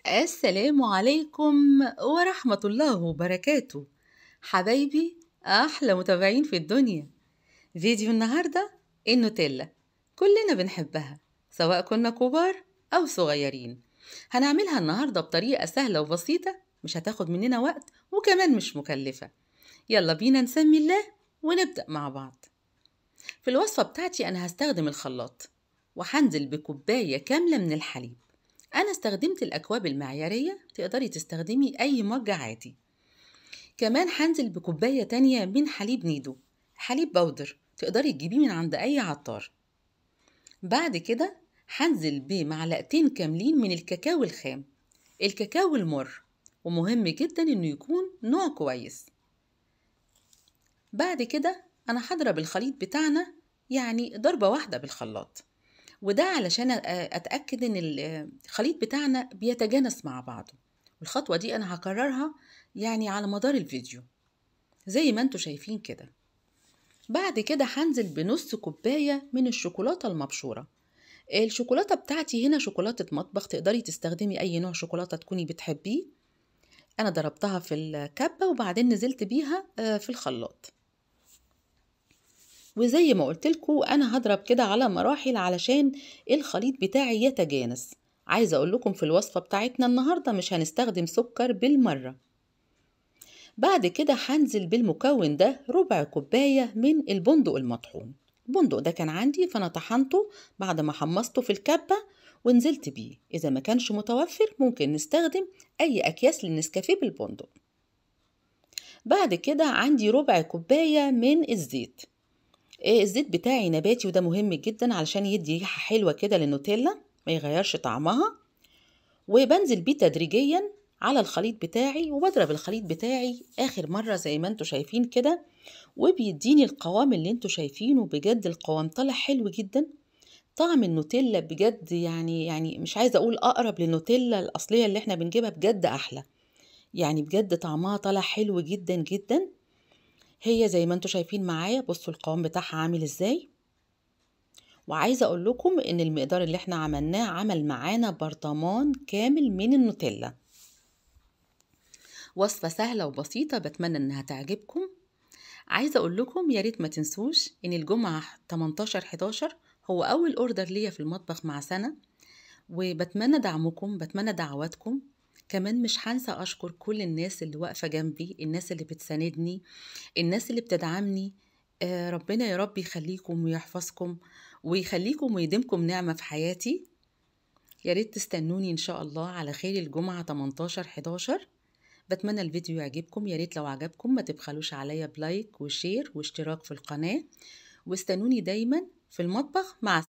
السلام عليكم ورحمة الله وبركاته. حبايبي أحلى متابعين في الدنيا. فيديو النهاردة النوتيلا، كلنا بنحبها سواء كنا كبار أو صغيرين. هنعملها النهاردة بطريقة سهلة وبسيطة، مش هتاخد مننا وقت وكمان مش مكلفة. يلا بينا نسمي الله ونبدأ مع بعض. في الوصفة بتاعتي أنا هستخدم الخلاط وهنزل بكوباية كاملة من الحليب. أنا استخدمت الأكواب المعيارية، تقدري تستخدمي أي مج عادي. كمان هنزل بكوباية تانية من حليب نيدو، حليب بودر، تقدري تجيبيه من عند أي عطار. بعد كده هنزل بمعلقتين كاملين من الكاكاو الخام، الكاكاو المر، ومهم جدا إنه يكون نوع كويس. بعد كده أنا هضرب الخليط بتاعنا يعني ضربة واحدة بالخلاط، وده علشان أتأكد إن الخليط بتاعنا بيتجانس مع بعضه. والخطوة دي أنا هكررها يعني على مدار الفيديو زي ما انتوا شايفين كده. بعد كده هنزل بنص كوباية من الشوكولاتة المبشورة. الشوكولاتة بتاعتي هنا شوكولاتة مطبخ، تقدري تستخدمي أي نوع شوكولاتة تكوني بتحبيه. أنا ضربتها في الكبة وبعدين نزلت بيها في الخلاط. وزي ما قلتلكوا أنا هضرب كده على مراحل علشان الخليط بتاعي يتجانس. عايزة أقول لكم في الوصفة بتاعتنا النهاردة مش هنستخدم سكر بالمرة. بعد كده هنزل بالمكون ده ربع كوباية من البندق المطحون. البندق ده كان عندي فأنا طحنته بعد ما حمصته في الكبة ونزلت بيه. إذا ما كانش متوفر ممكن نستخدم أي أكياس للنسكافيه بالبندق. بعد كده عندي ربع كوباية من الزيت. الزيت بتاعي نباتي، وده مهم جدا علشان يدي ريحة حلوة كده للنوتيلا، ما يغيرش طعمها. وبنزل بيه تدريجيا على الخليط بتاعي، وبضرب الخليط بتاعي آخر مرة زي ما انتوا شايفين كده، وبيديني القوام اللي انتوا شايفينه. بجد القوام طالع حلو جدا. طعم النوتيلا بجد يعني مش عايزة اقول اقرب للنوتيلا الأصلية اللي احنا بنجيبها، بجد احلى. يعني بجد طعمها طالع حلو جدا جدا. هي زي ما انتوا شايفين معايا، بصوا القوام بتاعها عامل ازاي. وعايزة اقول لكم ان المقدار اللي احنا عملناه عمل معانا برطمان كامل من النوتيلا. وصفة سهلة وبسيطة، بتمنى انها تعجبكم. عايزة اقول لكم يا ريت ما تنسوش ان الجمعة 18/11 هو اول order ليا في المطبخ مع سنة، وبتمنى دعمكم، بتمنى دعواتكم. كمان مش هنسى اشكر كل الناس اللي واقفة جنبي، الناس اللي بتساندني، الناس اللي بتدعمني. ربنا يا رب يخليكم ويحفظكم ويخليكم ويديمكم نعمة في حياتي. يا ريت تستنوني ان شاء الله على خير الجمعة 18/11. بتمنى الفيديو يعجبكم. يا ريت لو عجبكم ما تبخلوش عليا ب like و share واشتراك في القناة، واستنوني دايما في المطبخ مع